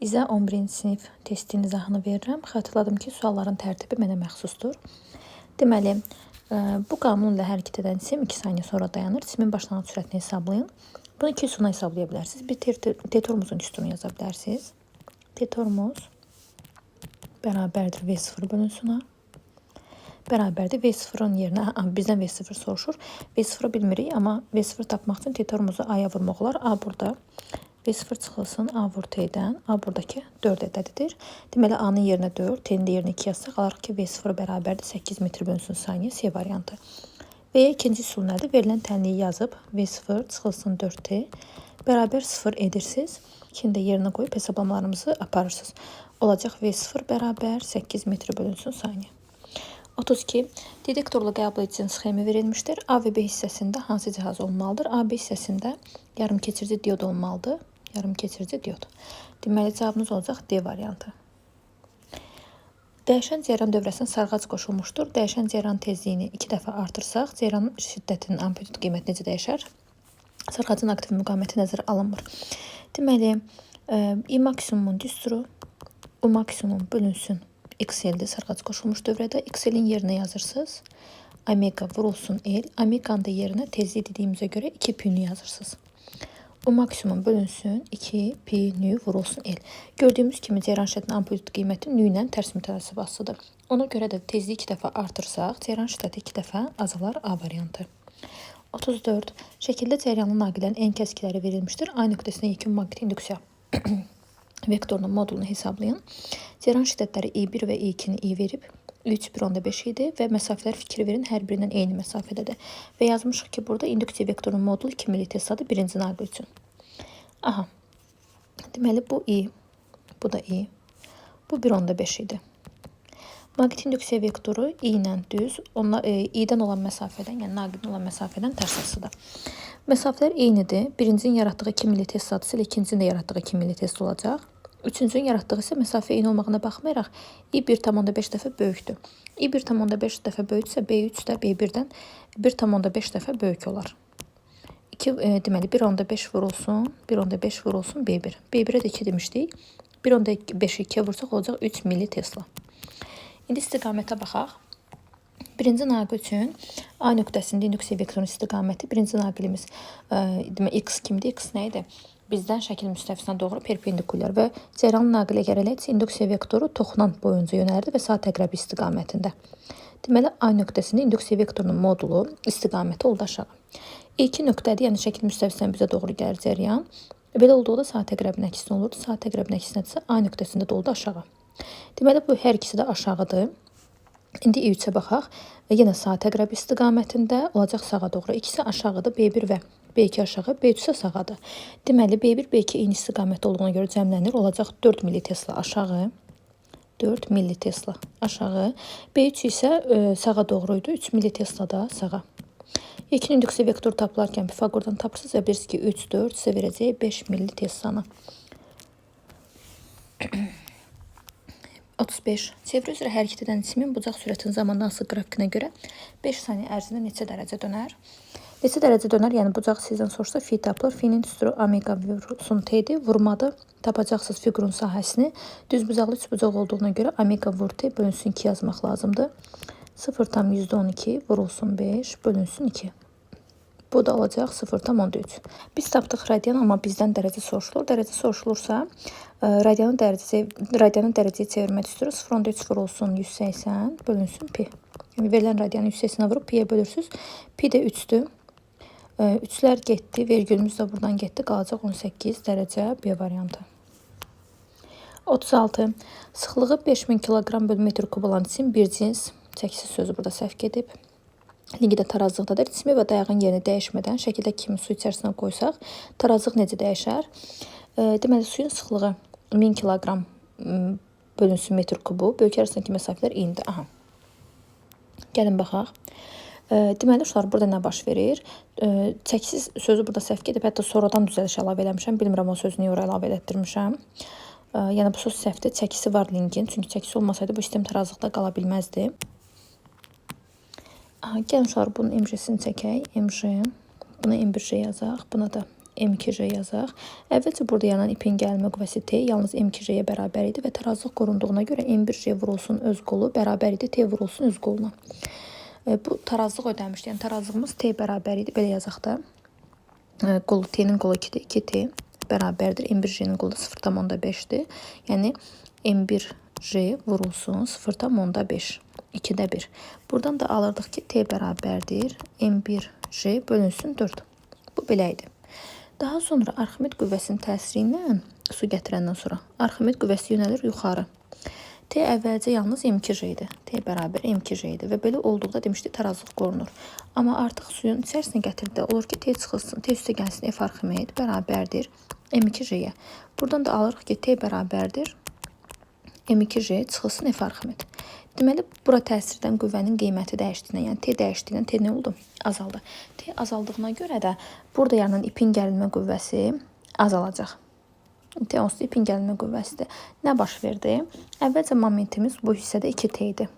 İzə 11-ci sinif testinin izahını verirəm. Xatırladım ki, sualların tərtibi mənə məxsusdur. Deməli, bu qanun ilə hərəkət edən cisim 2 saniyə sonra dayanır. Cismin başlanğıc sürətini hesablayın. Bunu iki üsulla hesablaya bilərsiniz. Bir T-tormozun düsturunu yaza bilərsiniz. T-tormoz bərabərdir V0 bölünsün A. Bərabərdir V0-ın yerinə, bizdən V0 soruşur. V0-ı bilmirik, amma V0 tapmaq üçün T-tormozu A-ya vurmaq olar. A burada. V0 çıxılsın A vur T-dən. A buradakı 4 ədədidir. Deməli, A-nın yerinə 4, T-nin də yerinə 2 yazsaq, alırıq ki, V0 bərabərdir 8 metr bölünsün saniyə C variantı. Və ya ikinci üsul nədir? Verilən tənliyi yazıb V0 çıxılsın 4T bərabər 0 edirsiniz. 2-ni də yerinə qoyub hesablamalarımızı aparırsınız. Olacaq V0 bərabər 8 metr bölünsün saniyə. 32. Detektorla qəbul edicinin sxemi verilmişdir. A və B hissəsində hansı cihaz olmalıdır? A, B hissəsində yarım keçirici diod olmalıdır. Yarım keçirici diod. Deməli, cavabımız olacaq D variantı. Dəyişən ceyran dövrəsinə sarğac qoşulmuşdur. Dəyişən ceyran tezliyini 2 dəfə artırsaq, ceyranın şiddətinin amplitud qiyməti necə dəyişər? Sarğacın aktiv müqaviməti nəzərə alınmır. Deməli, I maksimumun düsturu U maksimum bölünsün XL-dir sarğac qoşulmuş dövrədə. XL-in yerinə yazırsınız. Omega vurulsun L. Omeganın da yerinə tezlik dediyimizə görə 2 pi yazırsınız. U maksimum bölünsün 2 pi nü vurulsun L. Gördüyümüz kimi ceyran şiddətinin amplitud qiyməti nü ilə tərs mütənasib asılıdır. Ona görə də tezliyi 2 dəfə artırsaq, ceyran şiddəti 2 dəfə azalar A variantı. 34. Şəkildə cəryanlı naqillərin en kəskiləri verilmişdir. A nöqtəsinə yekun maqnit induksiya vektorunun modulunu hesablayın. Ceyran şiddətləri I1 və I2-ni I verib. I3 1,5 idi və məsafələr fikir verin, hər birindən eyni məsafədədir. Və yazmışıq ki, burada induksiya vektorunun modulu 2 millitesladır birinci naqil üçün. Aha. Deməli, bu I, bu da I, bu 1,5 idi. Maqnit induksiya vektoru I ilə düz, I-dən olan məsafədən, yəni naqildən olan məsafədən tərs asılıdır. Məsafələr eynidir. Birincinin yaratdığı 2 millitesladır ilə ikincinin də yaratdığı 2 millitesla olacaq. Üçüncünün yaratdığı isə məsafə eyni olmağına baxmayaraq I 1,5 dəfə böyükdür. I 1,5 dəfə böyüksə B3 də B1-dən 1,5 dəfə böyük olar. 2, deməli 1,5 vurulsun, 1,5 vurulsun B1. B1-ə də 2 demişdik. 1,5-i 2-yə vursaq olacaq 3 millitesla. İndi istiqamətə baxaq. Birinci naqil üçün A nöqtəsində induksiya vektorunun istiqaməti birinci naqilimiz demək X kimdir? X nə idi? Bizdən şəkil müstəvisinə doğru perpendikulyar və cəryanlı naqil əgər eləyirsə induksiya vektoru toxunan boyunca yönəlirdi və saat əqrəbi istiqamətində. Deməli A nöqtəsində induksiya vektorunun modulu istiqaməti oldu aşağı. I2 nöqtədir, yəni şəkil müstəvisindən bizə doğru gəlir cəryan. Belə olduqda saat əqrəbinin əksinə olurdu. Saat əqrəbinin əksinədirsə A nöqtəsində də oldu aşağı. Deməli bu hər ikisi də aşağıdır. İndi I3-ə baxaq. Yenə saat əqrəbi istiqamətində olacaq sağa doğru. İkisi aşağıdır. B1 və B2 aşağı, B3 isə sağadır. Deməli B1, B2 eyni istiqamətdə olduğuna görə cəmlənir. Olacaq 4 millitesla aşağı. 4 millitesla aşağı. B3 isə sağa doğru idi. 3 millitesla da sağa. Yekun induksiya vektoru tapılarkən Pifaqordan tapırsınız və bilirsiniz ki 3, 4 sizə verəcək 5 milliteslanı. 35. Çevrə üzrə hərəkət edən cismin bucaq sürətinin zamandan asılı qrafikinə görə 5 saniyə ərzində neçə dərəcə dönər? Neçə dərəcə dönər? Yəni bucaq sizdən soruşsa fi tapılır. Fi-nin düsturu omega vursun T-dir. Vurmadır. Tapacaqsınız fiqurun sahəsini. Düz bucaqlı üçbucaq olduğuna görə omega vur T bölünsün 2 yazmaq lazımdır. 0,12 vurulsun 5 bölünsün 2. Bu da olacaq 0,3. Biz tapdıq radian, amma bizdən dərəcə soruşulur. Dərəcə soruşulursa, radianı dərəcəyə çevirmə düsturu 0,3 vurulsun 180 bölünsün pi. Yəni verilən radianı 180-ə vurub piyə bölürsünüz. Pi də 3-dür. 3-lər getdi, vergülümüz də buradan getdi. Qalacaq 18 dərəcə B variantı. 36. Sıxlığı 5000 kiloqram bölü metr kub olan cisim bir cins, çəkisiz sözü burada səhv gedib. Lingi də tarazlıqdadır. Cismi və dayağın yerini dəyişmədən şəkildə kimi su içərisinə qoysaq, tarazlıq necə dəyişər? Deməli, suyun sıxlığı 1000 kiloqram bölünsün metr kubu. Bölgə arasındakı məsafələr eynidir. Aha. Gəlin baxaq. Deməli, uşaqlar, burada nə baş verir? Çəkisiz sözü burada səhv gedib. Hətta sonradan düzəliş əlavə eləmişəm. Bilmirəm o sözü niyə ora əlavə elətdirmişəm. Yəni, bu söz səhvdir. Çəkisi var lingin. Çünki çəkisi olmasaydı bu sistem tarazlıqda qala bilməzdi. Aha, gəlin uşaqlar, bunun MJ-sini çəkək. MJ. Buna M1J yazaq. Buna da M2J yazaq. Əvvəlcə burada yaranan ipin gərilmə qüvvəsi T yalnız M2J-yə bərabər idi və tarazlıq qorunduğuna görə M1J vurulsun öz qolu bərabər idi T vurulsun öz qoluna. Bu tarazlıq ödənmişdi. Yəni tarazlığımız T bərabər idi. Belə yazaq da. Qolu T-nin qolu 2-dir. 2T bərabərdir. M1J-nin qolu 0,5-dir. Yəni M1J vurulsun 0,5. 2-də 1. Buradan da alırdıq ki, T bərabərdir. M1J bölünsün 4. Bu belə idi. Daha sonra Arximed qüvvəsinin təsiri ilə su gətirəndən sonra Arximed qüvvəsi yönəlir yuxarı. T əvvəlcə yalnız M2J idi. T bərabər M2J idi və belə olduqda demişdik tarazlıq qorunur. Amma artıq suyun içərisinə gətirdi. Olur ki, T çıxılsın, T üstə gəlsin F Arximed bərabərdir M2J-yə. Buradan da alırıq ki, T bərabərdir M2J çıxılsın F Arximed. Deməli, bura təsirdən qüvvənin qiyməti dəyişdiyindən, yəni T dəyişdiyindən T nə oldu? Azaldı. T azaldığına görə də burada yaranan ipin gərilmə qüvvəsi azalacaq. T onsuz ipin gərilmə qüvvəsidir. Nə baş verdi? Əvvəlcə momentimiz bu hissədə 2T idi.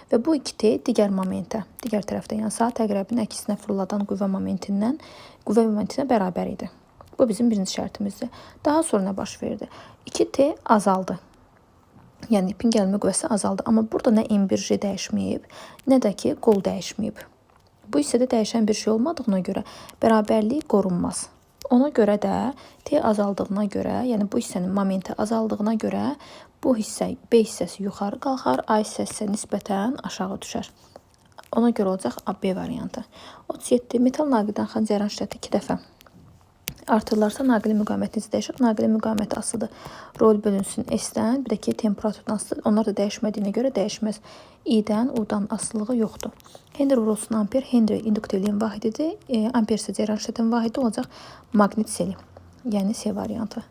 Və bu 2T digər momentə, digər tərəfdə, yəni saat əqrəbinin əksinə fırladan qüvvə momentindən qüvvə momentinə bərabər idi. Bu bizim birinci şərtimizdir. Daha sonra nə baş verdi? 2T azaldı. Yəni ipin gərilmə qüvvəsi azaldı. Amma burada nə M1J dəyişməyib, nə də ki qol dəyişməyib. Bu hissədə dəyişən bir şey olmadığına görə bərabərlik qorunmaz. Ona görə də T azaldığına görə, yəni bu hissənin momenti azaldığına görə bu hissə B hissəsi yuxarı qalxar, A hissəsi isə nisbətən aşağı düşər. Ona görə olacaq A, B variantı. 37. Metal naqildən axan cərəyan şiddəti 2 dəfə artırılarsa naqilin müqaviməti necə dəyişir? Naqilin müqaviməti asılıdır. Rol bölünsün S-dən, bir də ki temperaturdan asılıdır. Onlar da dəyişmədiyinə görə dəyişməz. I-dən, U-dan asılılığı yoxdur. Henry vurulsun amper. Henry induktivliyin vahididir. Amper isə cərəyan şiddətinin vahidi olacaq. Maqnit seli. Yəni C variantı.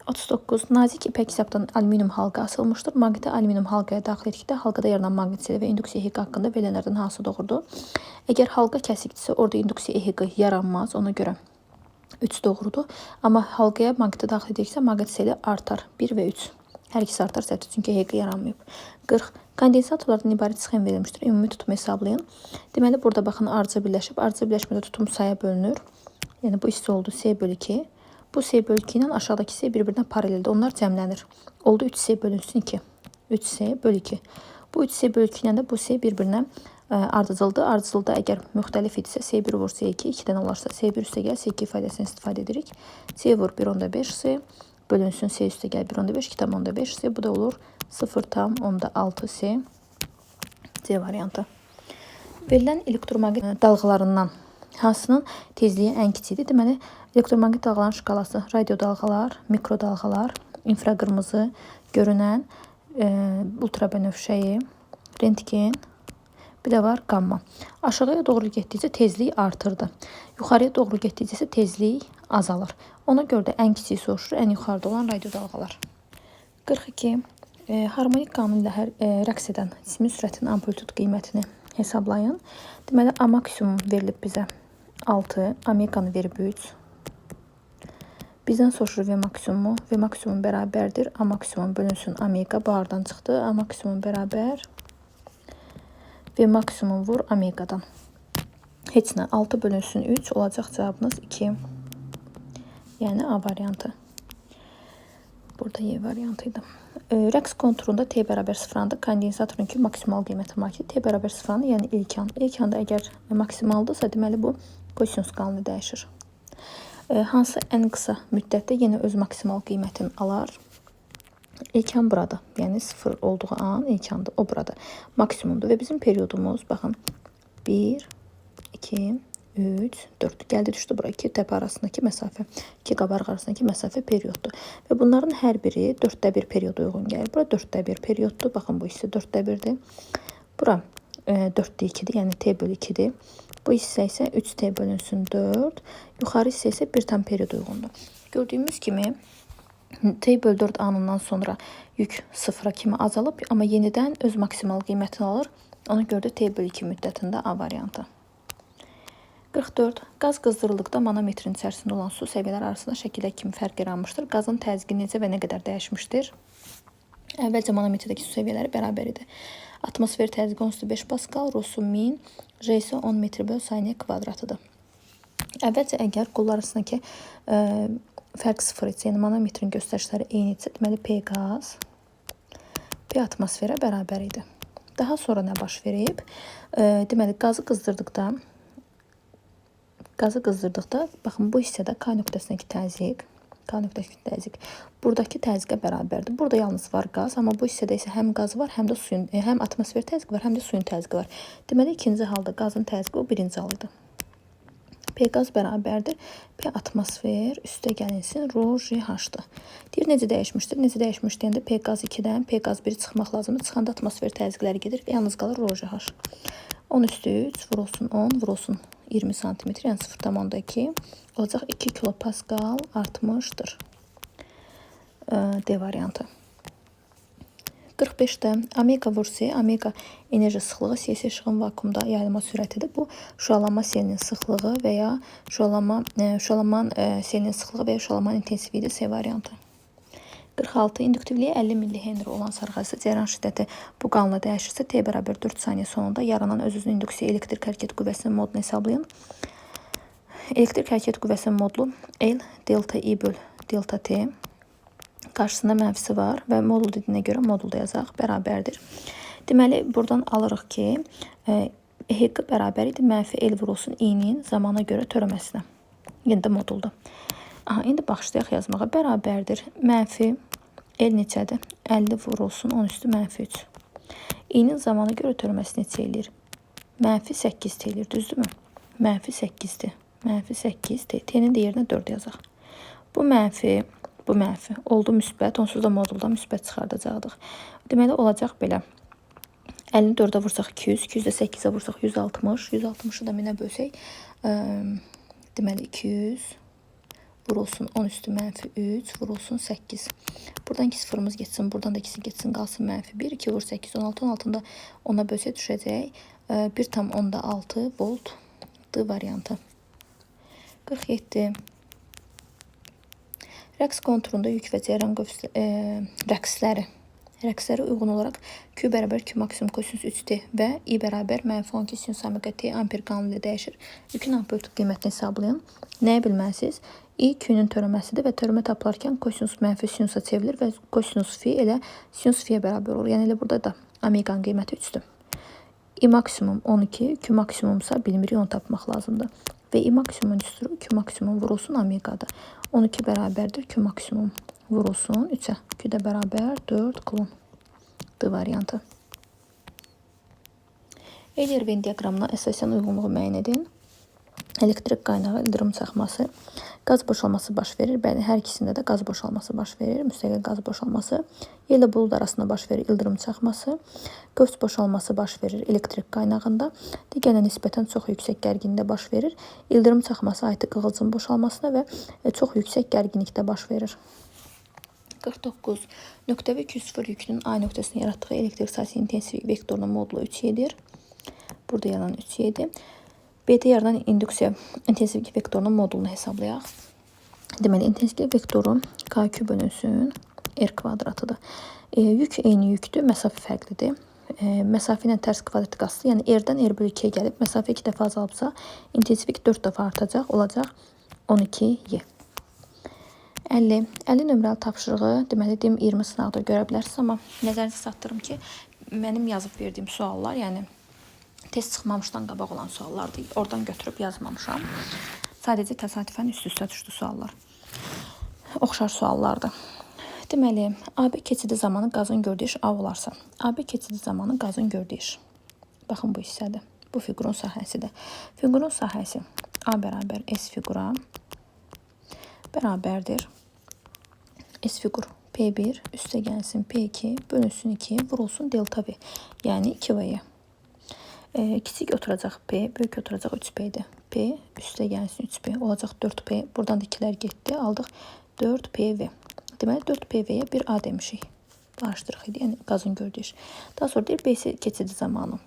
39. Nazik ipək sapdan alüminium halqa asılmışdır. Maqniti alüminium halqaya daxil etdikdə halqada yaranan maqnit seli və induksiya ehiqi haqqında verilənlərdən hansı doğrudur? Əgər halqa kəsikdirsə, orada induksiya ehiqi yaranmaz. Ona görə 3 doğrudur. Amma halqaya maqniti daxil ediriksə, maqnit seli artar. 1 və 3. Hər ikisi artar səhvdir, çünki ehiqi yaranmayıb. 40. Kondensatorlardan ibarət sxem verilmişdir. Ümumi tutumu hesablayın. Deməli, burada baxın, ardıcıl birləşib. Ardıcıl birləşmədə tutum saya bölünür. Yəni, bu hissə oldu S bölü 2. Bu S bölü 2 ilə aşağıdakı S bir-birinə paraleldir. Onlar cəmlənir. Oldu 3S bölünsün 2. 3S bölü 2. Bu 3S bölü 2 ilə də bu S bir-birinə ardıcıldır. Ardıcılda əgər müxtəlif idisə S1 vur S2, 2 dənə olarsa S1 üstə gəl S2 ifadəsini istifadə edirik. C vur 1.5 S bölünsün S üstə gəl 1.5, 2.5 S. Bu da olur 0.6 S. C variantı. Verilən elektromaqnit dalğalarından hansının tezliyi ən kiçikdir? Deməli, elektromaqnit dalğaların şkalası radio dalğalar, mikrodalğalar, infraqırmızı, görünən, ultrabənövşəyi, rentgen, bir də var qamma. Aşağıya doğru getdikcə tezlik artırdı. Yuxarıya doğru getdikcə isə tezlik azalır. Ona görə də ən kiçiyi soruşur, ən yuxarıda olan radio dalğalar. 42. Harmonik qanun ilə rəqs edən cismin sürətinin amplitud qiymətini hesablayın. Deməli, A maksimum verilib bizə 6, omeqanı verib 3. Bizdən soruşur V maksimumu. V maksimum bərabərdir. A maksimum bölünsün omega. Bu hardan çıxdı? A maksimum bərabər V maksimum vur omeqadan. Heç nə. 6 bölünsün 3 olacaq cavabınız 2. Yəni A variantı. Burada Y variantı idi. Rəqs konturunda T bərabər 0-dır. Kondensatorun ki maksimal qiyməti malikdir. T bərabər 0-dır, yəni ilk an. İlk anda əgər maksimaldırsa, deməli bu kosinus qanunu dəyişir. Hansı ən qısa müddətdə yenə öz maksimal qiymətini alar? İlk an burada. Yəni 0 olduğu an ilk andır. O burada. Maksimumdur. Və bizim periodumuz, baxın, 1, 2, 3, 4. Gəldi düşdü bura. 2 təpə arasındakı məsafə. 2 qabarıq arasındakı məsafə perioddur. Və bunların hər biri 4-də 1 perioda uyğun gəlir. Bura 4-də 1 perioddur. Baxın, bu hissə 4-də 1-dir. Bura 4-də 2-dir. Yəni T bölü 2-dir. Bu hissə isə 3T bölünsün 4. Yuxarı hissə isə 1 tam perioda uyğundur. Gördüyümüz kimi T bölü 4 anından sonra yük sıfıra kimi azalıb, amma yenidən öz maksimal qiymətini alır. Ona görə də T bölü 2 müddətində A variantı. 44. Qaz qızdırıldıqda manometrin içərisində olan su səviyyələri arasında şəkildə kimi fərq yaranmışdır. Qazın təzyiqi necə və nə qədər dəyişmişdir? Əvvəlcə manometrdəki su səviyyələri bərabər idi. Atmosfer təzyiqi 10,5 paskal, Rosu 1000, J isə 10 metr böl saniyə kvadratıdır. Əvvəlcə əgər qollar arasındakı fərq sıfır etsə, yəni manometrin göstəriciləri eyni etsə, deməli P qaz P atmosferə bərabər idi. Daha sonra nə baş verib? Deməli qazı qızdırdıqda, baxın bu hissədə K nöqtəsindəki təzyiq, buradakı təzyiqə bərabərdir. Burada yalnız var qaz, amma bu hissədə isə həm qaz var, həm də suyun, həm atmosfer təzyiqi var, həm də suyun təzyiqi var. Deməli ikinci halda qazın təzyiqi o birinci hal idi. P qaz bərabərdir. P atmosfer üstə gəlinsin rho G H-dır. Deyir necə dəyişmişdir? Necə dəyişmiş deyəndə P qaz 2-dən P qaz 1 çıxmaq lazımdır. Çıxanda atmosfer təzyiqləri gedir və yalnız qalır rho G H. 10 üstü 3 vurulsun 10 vurulsun 20 sm, yəni 0,2 olacaq 2 kilopaskal artmışdır. D variantı. 45-də omega vur C, omega enerji sıxlığı, C isə işığın vakuumda yayılma sürətidir. Bu şüalanma selinin sıxlığı və ya şüalanma selinin sıxlığı və ya şüalanmanın intensivliyidir. C variantı. 46. İnduktivliyi 50 millihenri olan sarğacda cəryan şiddəti bu qanunla dəyişirsə, T bərabər 4 saniyə sonunda yaranan öz-özünə induksiya elektrik hərəkət qüvvəsinin modunu hesablayın. Elektrik hərəkət qüvvəsinin modulu L delta I böl delta T. Qarşısında mənfisi var və modul dediyinə görə modulda yazaq, bərabərdir. Deməli, buradan alırıq ki, HQ bərabər idi mənfi L vurulsun I-nin zamana görə törəməsinə. Yenə də modulda. Aha, indi başlayaq yazmağa. Bərabərdir. Mənfi L neçədir? 50 vurulsun 10 üstü mənfi 3. İ-nin zamana görə törəməsi neçə eləyir? Mənfi 8 T eləyir, düzdürmü? Mənfi 8-dir. Mənfi 8 T. T-nin də yerinə 4 yazaq. Bu mənfi, bu mənfi. Oldu müsbət, onsuz da modulda müsbət çıxardacaqdıq. Deməli, olacaq belə. 50-ni 4-ə vursaq 200, 200-də 8-ə vursaq 160, 160-ı da 1000-ə bölsək, deməli 200 vurulsun 10 üstü mənfi 3, vurulsun 8. Buradan 2 sıfırımız getsin, buradan da ikisi getsin, qalsın mənfi 1, 2 vur 8, 16, 16-nı da 10-a bölsək düşəcək. 1,6 volt D variantı. 47. Rəqs konturunda yük və cəryan rəqsləri uyğun olaraq Q bərabər Q maksimum kosinus 3T və I bərabər mənfi 12 sinus omega T amper qanunu ilə dəyişir. Yükün amplituд qiymətini hesablayın. Nəyi bilməlisiniz? I Q-nün törəməsidir və törəmə tapılarkən kosinus mənfi sinusa çevrilir və kosinus fi elə sinus fiyə bərabər olur. Yəni elə burada da omeganın qiyməti 3-dür. I maksimum 12, Q maksimumsa bilmirik, onu tapmaq lazımdır. Və I maksimum düsturu Q maksimum vurulsun omegadır. 12 bərabərdir Q maksimum vurulsun 3-ə. Q də bərabər 4 kulon. D variantı. Euler-Venn diaqramına əsasən uyğunluğu müəyyən edin. Elektrik qaynağı, ildırım çaxması, qaz boşalması baş verir. Bəli, hər ikisində də qaz boşalması baş verir. Müstəqil qaz boşalması. Yerlə bulud arasında baş verir ildırım çaxması. Qövs boşalması baş verir elektrik qaynağında. Digərinə nisbətən çox yüksək gərginlikdə baş verir. İldırım çaxması aiddir qığılcım boşalmasına və çox yüksək gərginlikdə baş verir. 49. Nöqtəvi Q0 yükünün A nöqtəsində yaratdığı elektrik sahəsi intensivlik vektorunun modulu 3Y-dir. Burada yaranan 3Y-dir. B-də yaranan induksiya intensivlik vektorunun modulunu hesablayaq. Deməli, intensivlik vektoru KQ bölünsün R kvadratıdır. Yük eyni yüktür, məsafə fərqlidir. Məsafə ilə tərs kvadrat qasdı, yəni R-dən R bölü 2-yə gəlib, məsafə 2 dəfə azalıbsa, intensivlik 4 dəfə artacaq, olacaq 12Y. 50. 50 nömrəli tapşırığı, deməli, DİM 20 sınaqda görə bilərsiniz, amma nəzərinizə çatdırım ki, mənim yazıb verdiyim suallar, yəni test çıxmamışdan qabaq olan suallardır. Oradan götürüb yazmamışam. Sadəcə təsadüfən üst-üstə düşdü suallar. Oxşar suallardır. Deməli, AB keçidi zamanı qazın gördüyü iş A olarsa, AB keçidi zamanı qazın gördüyü iş. Baxın, bu hissədir. Bu fiqurun sahəsidir. Fiqurun sahəsi A bərabər S fiqura bərabərdir. S fiqur P1 üstə gəlsin P2 bölünsün 2 vurulsun delta V. Yəni 2V-yə. Kiçik oturacaq P, böyük oturacaq 3P-dir. P üstə gəlsin 3P olacaq 4P. Buradan da 2-lər getdi. Aldıq 4PV. Deməli 4PV-yə bir A demişik. Bağışdırıq idi, yəni qazın gördüyü iş. Daha sonra deyir BC keçidi zamanı.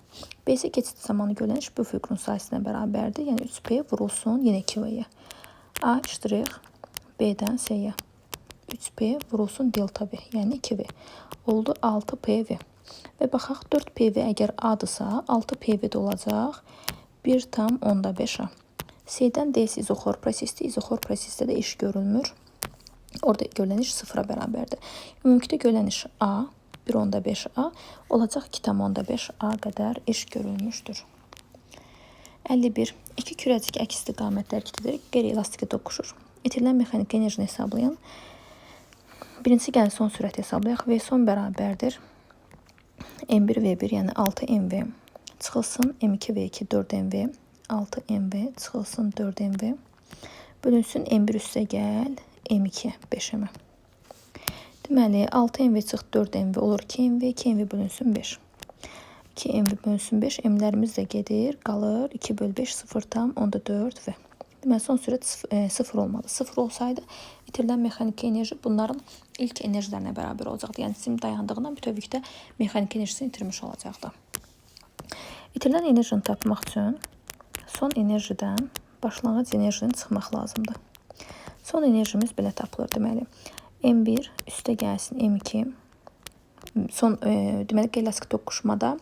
BC keçidi zamanı görülən iş bu fiqurun sahəsinə bərabərdir. Yəni 3P vurulsun yenə 2V-yə. A ştrix B-dən C-yə. 3P vurulsun delta V, yəni 2V. Oldu 6PV. Və baxaq 4PV əgər A-dırsa, 6PV də olacaq 1,5 A. C-dən D izoxor prosesdir. İzoxor prosesdə də iş görülmür. Orada görülən iş 0-a bərabərdir. Ümumilikdə görülən iş A, 1,5 A olacaq 2,5 A qədər iş görülmüşdür. 51. İki kürəcik əks istiqamətdə hərəkət edir. Qeyri-elastiki toqquşur. İtirilən mexaniki enerjini hesablayın. Birincisi gəlin son sürəti hesablayaq. V son bərabərdir. M1 V1, yəni 6 MV çıxılsın M2 V2 4 MV, 6 MV çıxılsın 4 MV bölünsün M1 üstə gəl M2 5 M. Deməli 6 MV çıx 4 MV olur 2 MV, 2 MV bölünsün 5. 2 MV bölünsün 5, M'lərimiz də gedir, qalır 2 böl 5 0,4 V. Deməli son sürət 0 olmalı. 0 olsaydı itirilən mexaniki enerji bunların ilk enerjilərinə bərabər olacaqdı. Yəni cisim dayandığından bütövlükdə mexaniki enerjisini itirmiş olacaqdı. İtirilən enerjini tapmaq üçün son enerjidən başlanğıc enerjinin çıxmaq lazımdır. Son enerjimiz belə tapılır. Deməli M1 üstə gəlsin M2. Son deməli qeyri-elastik toqquşmada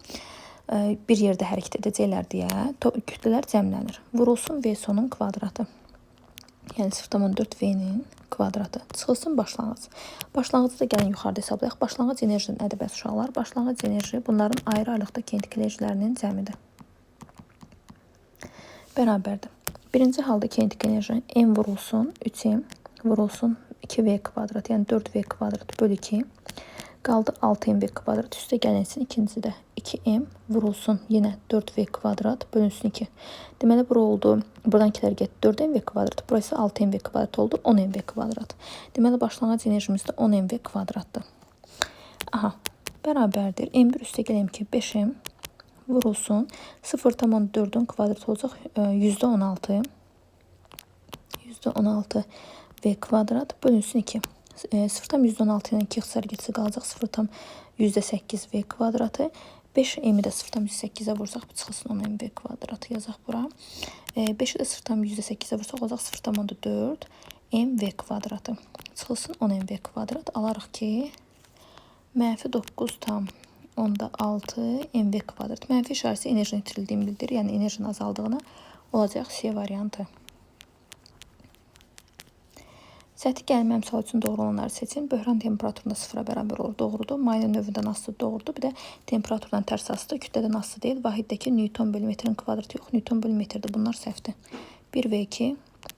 bir yerdə hərəkət edəcəklər deyə kütlələr cəmlənir. Vurulsun V sonun kvadratı. Yəni 0,4 V-nin kvadratı. Çıxılsın başlanğıc. Başlanğıcı da gəlin yuxarıda hesablayaq. Başlanğıc enerji nədir bəs uşaqlar? Başlanğıc enerji bunların ayrı-ayrılıqda kinetik enerjilərinin cəmidir. Bərabərdir. Birinci halda kinetik enerji M vurulsun 3M vurulsun 2V kvadrat, yəni 4V kvadrat bölü 2. Qaldı 6MV kvadrat. Üstə gəlinsin ikinci də 2M vurulsun yenə 4V kvadrat bölünsün 2. Deməli bura oldu. Buradan ikilər getdi 4MV kvadrat. Burası 6MV kvadrat oldu. 10MV kvadrat. Deməli başlanğıc enerjimiz də 10MV kvadratdır. Aha, bərabərdir. M1 üstə gələm ki 5M vurulsun 0,4-ün kvadratı olacaq %16. %16 V kvadrat bölünsün 2. 0,16 ilə 2 ixtisar getsə qalacaq 0,8 V kvadratı. 5 M-i də 0,8-ə vursaq bu çıxılsın 10 MV kvadratı yazaq bura. 5-i də 0,8-ə vursaq olacaq 0,4 MV kvadratı. Çıxılsın 10 MV kvadrat. Alarıq ki mənfi 9,6 MV kvadrat. Mənfi işarəsi enerjinin itirildiyini bildirir. Yəni enerjinin azaldığını olacaq C variantı. Səthi gəlmə əmsalı üçün doğru olanları seçin. Böhran temperaturunda sıfıra bərabər olur. Doğrudur. Mayenin növündən asılı doğrudur. Bir də temperaturdan tərs asılı, kütlədən asılı deyil. Vahiddəki Newton bölü metrin kvadratı yox, Newton bölü metrdir. Bunlar səhvdir. 1 və 2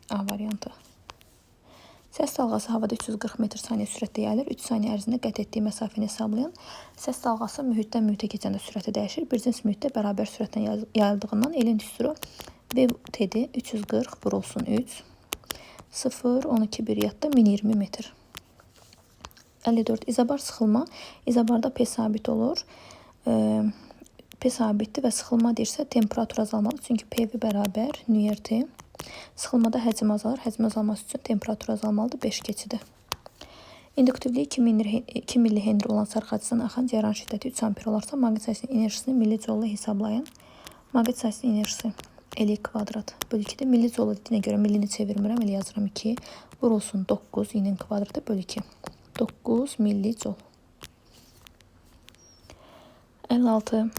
A variantı. Səs dalğası havada 340 metr saniyə sürətlə yayılır. 3 saniyə ərzində qət etdiyi məsafəni hesablayın. Səs dalğası mühitdən mühitə keçəndə sürəti dəyişir. Bir cins mühitdə bərabər sürətlə yayıldığından elin düsturu VT-dir. 340 vurulsun 3. 0, 12 bir yadda 1020 metr. 54. İzobar sıxılma. İzobarda P sabit olur. P sabitdir və sıxılma deyirsə temperatur azalmalı. Çünki PV bərabər nRT. Sıxılmada həcm azalır. Həcm azalması üçün temperatur azalmalıdır. 5 keçidi. İnduktivliyi 2 millihenri olan sarxacdan axan cəryan şiddəti 3 amper olarsa, maqnit sahəsinin enerjisini milli jolla hesablayın. Maqnit sahəsinin enerjisi L kvadrat bölü 2-dir. Milli jolla dediyinə görə millini çevirmirəm. Elə yazıram 2. Vurulsun 9 i-nin kvadratı bölü 2. 9 milli joule. 56.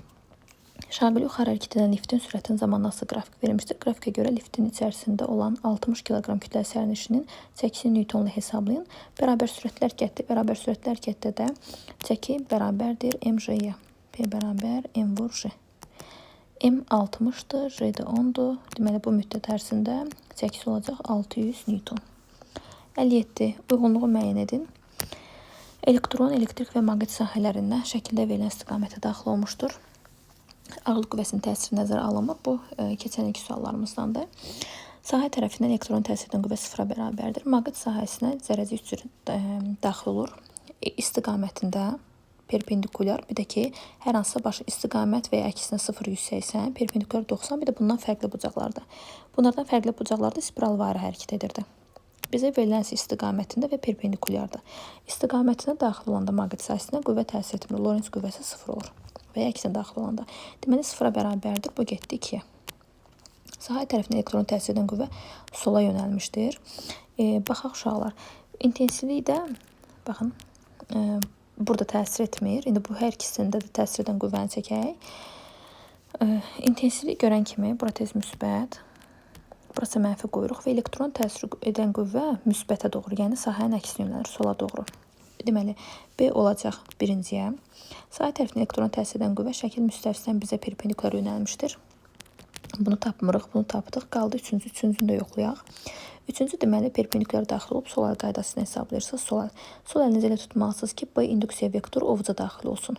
Şaqili yuxarı hərəkət edən liftin sürətinin zamanla asılı qrafik verilmişdir. Qrafikə görə liftin içərisində olan 60 kiloqram kütləli sərnişinin çəkisini Newtonla hesablayın. Bərabər sürətli hərəkətdir. Bərabər sürətli hərəkətdə də çəki bərabərdir mj-yə. P bərabər m vur j. M 60-dır, J də 10-dur. Deməli, bu müddət ərzində çəkisi olacaq 600 Newton. 57. Uyğunluğu müəyyən edin. Elektron, elektrik və maqnit sahələrində şəkildə verilən istiqamətə daxil olmuşdur. Ağırlıq qüvvəsinin təsiri nəzərə alınmır. Bu, keçən ilki suallarımızdandır. Sahə tərəfindən elektron təsir edən qüvvə sıfıra bərabərdir. Maqnit sahəsinə zərrəcik cür daxil olur. İstiqamətində perpendikulyar, bir də ki, hər hansısa baş istiqamət və ya əksinə 0,180, perpendikulyar 90, bir də bundan fərqli bucaqlarda. Bunlardan fərqli bucaqlarda spiralvari hərəkət edirdi. Bizə verilən istiqamətində və perpendikulyarda. İstiqamətinə daxil olanda maqnit sahəsinə qüvvə təsir etmir. Lorentz qüvvəsi 0 olur və ya əksinə daxil olanda. Deməli, sıfıra bərabərdir. Bu getdi 2-yə. Sahə tərəfindən elektron təsir edən qüvvə sola yönəlmişdir. Baxaq uşaqlar. İntensivlik də, baxın, burada təsir etmir. İndi bu hər ikisində də təsir edən qüvvəni çəkək. İntensivlik görən kimi bura tez müsbət, Burası mənfi qoyuruq və elektron təsir edən qüvvə müsbətə doğru, yəni sahənin əksinə yönəlir, sola doğru. Deməli, B olacaq birinciyə. Sahə tərəfindən elektrona təsir edən qüvvə şəkil müstəvisindən bizə perpendikular yönəlmişdir. Bunu tapmırıq, bunu tapdıq. Qaldı üçüncü, üçüncünü də yoxlayaq. Üçüncü deməli perpendikular daxil olub sol əl qaydasını hesablayırsınız. Sol əl. Sol əlinizi elə tutmalısınız ki, B induksiya vektoru ovuca daxil olsun.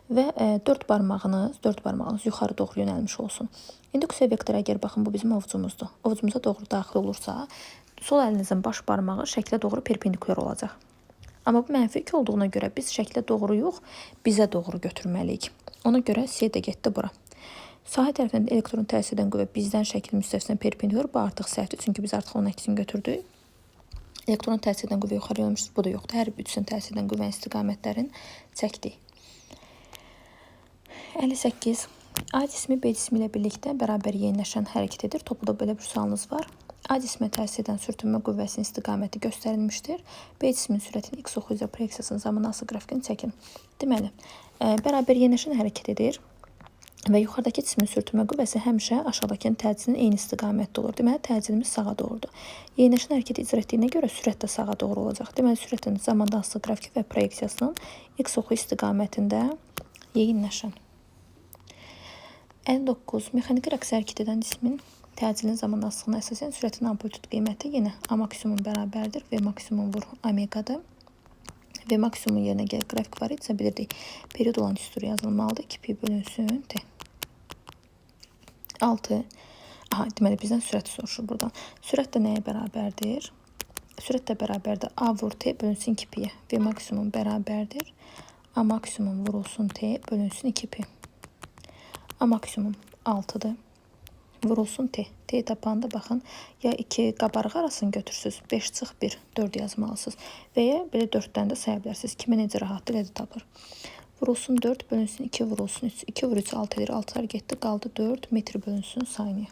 Və dörd barmağınız yuxarı doğru yönəlmiş olsun. İnduksiya vektoru əgər baxın bu bizim ovucumuzdur. Ovucumuza doğru daxil olursa, sol əlinizin baş barmağı şəklə doğru perpendikular olacaq. Amma bu mənfi yük olduğuna görə biz şəklə doğru yox, bizə doğru götürməliyik. Ona görə C də getdi bura. Sahə tərəfindən elektron təsir edən qüvvə bizdən şəkil müstəvisinə perpendikular. Bu artıq səhvdir, çünki biz artıq onun əksini götürdük. Elektron təsir edən qüvvə yuxarı yönəlmişdir. Bu da yoxdur. Hər üçünün təsir edən qüvvənin istiqamətlərini çəkdik. 58. A cismi B cismi ilə birlikdə bərabər yeniləşən hərəkət edir. Topuda belə bir sualınız var. A cismə təsir edən sürtünmə qüvvəsinin istiqaməti göstərilmişdir. B cisminin sürətinin x oxu üzrə proyeksiyasının zaman asılı qrafikini çəkin. Deməli, bərabər yeniləşən hərəkət edir. Və yuxarıdakı cismin sürtünmə qüvvəsi həmişə aşağıdakının təcilinin eyni istiqamətdə olur. Deməli, təcilimiz sağa doğrudur. Yeniləşən hərəkəti icra etdiyinə görə sürət də sağa doğru olacaq. Deməli, sürətin zamandan asılı qrafiki və proyeksiyasının x oxu istiqamətində yeyinləşən. 59. Mexaniki rəqs hərəkət edən cismin təcilinin zamandan asılılığına əsasən sürətin amplitud qiyməti yenə A maksimum bərabərdir. V maksimum vur omeqadır. V maksimumun yerinə gəl qrafik var idisə bilirdik. Period olan düstur yazılmalıdır. 2 pi bölünsün T. 6. Aha, deməli bizdən sürət soruşur buradan. Sürət də nəyə bərabərdir? Sürət də bərabərdir. A vur T bölünsün 2 pi-yə. V maksimum bərabərdir. A maksimum vurulsun T bölünsün 2 pi. A maksimum 6-dır. Vurulsun T. T tapanda baxın, ya 2 qabarıq arasını götürsüz, 5 çıx 1, 4 yazmalısınız. Və ya belə 4-dən də saya bilərsiniz. Kimə necə rahatdır, elə də tapır. Vurulsun 4, bölünsün 2, vurulsun 3. 2 vur 3, 6 edir. 6'lar getdi, qaldı 4 metr bölünsün saniyə.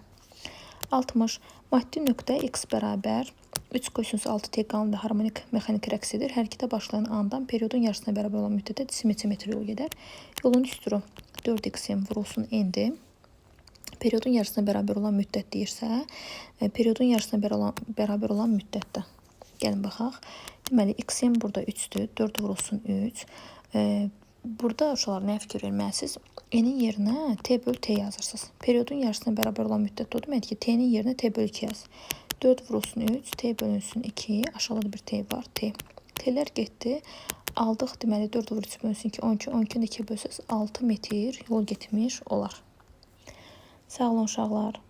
60. Maddi nöqtə x bərabər 3 kosinus 6 t qanun və harmonik mexanik rəqs edir. Hərəkətə başlayan andan periodun yarısına bərabər olan müddətdə cisim neçə metr yol gedər? Yolun düsturu 4xm vurulsun n-dir. Periodun yarısına bərabər olan müddət deyirsə, periodun yarısına bərabər olan müddətdə. Gəlin baxaq. Deməli, xm burada 3-dür. 4 vurulsun 3. Burada uşaqlar nəyə fikir verməlisiniz? N-in yerinə t böl t yazırsınız. Periodun yarısına bərabər olan müddət o deməkdir ki, t-nin yerinə t böl 2 yaz. 4 vurulsun 3, t bölünsün 2. Aşağıda da bir t var, t. T-lər getdi. Aldıq, deməli 4 vur 3 bölünsün 2, 12. 12-ni 2 bölsəz 6 metr yol getmiş olar. Sağ olun uşaqlar.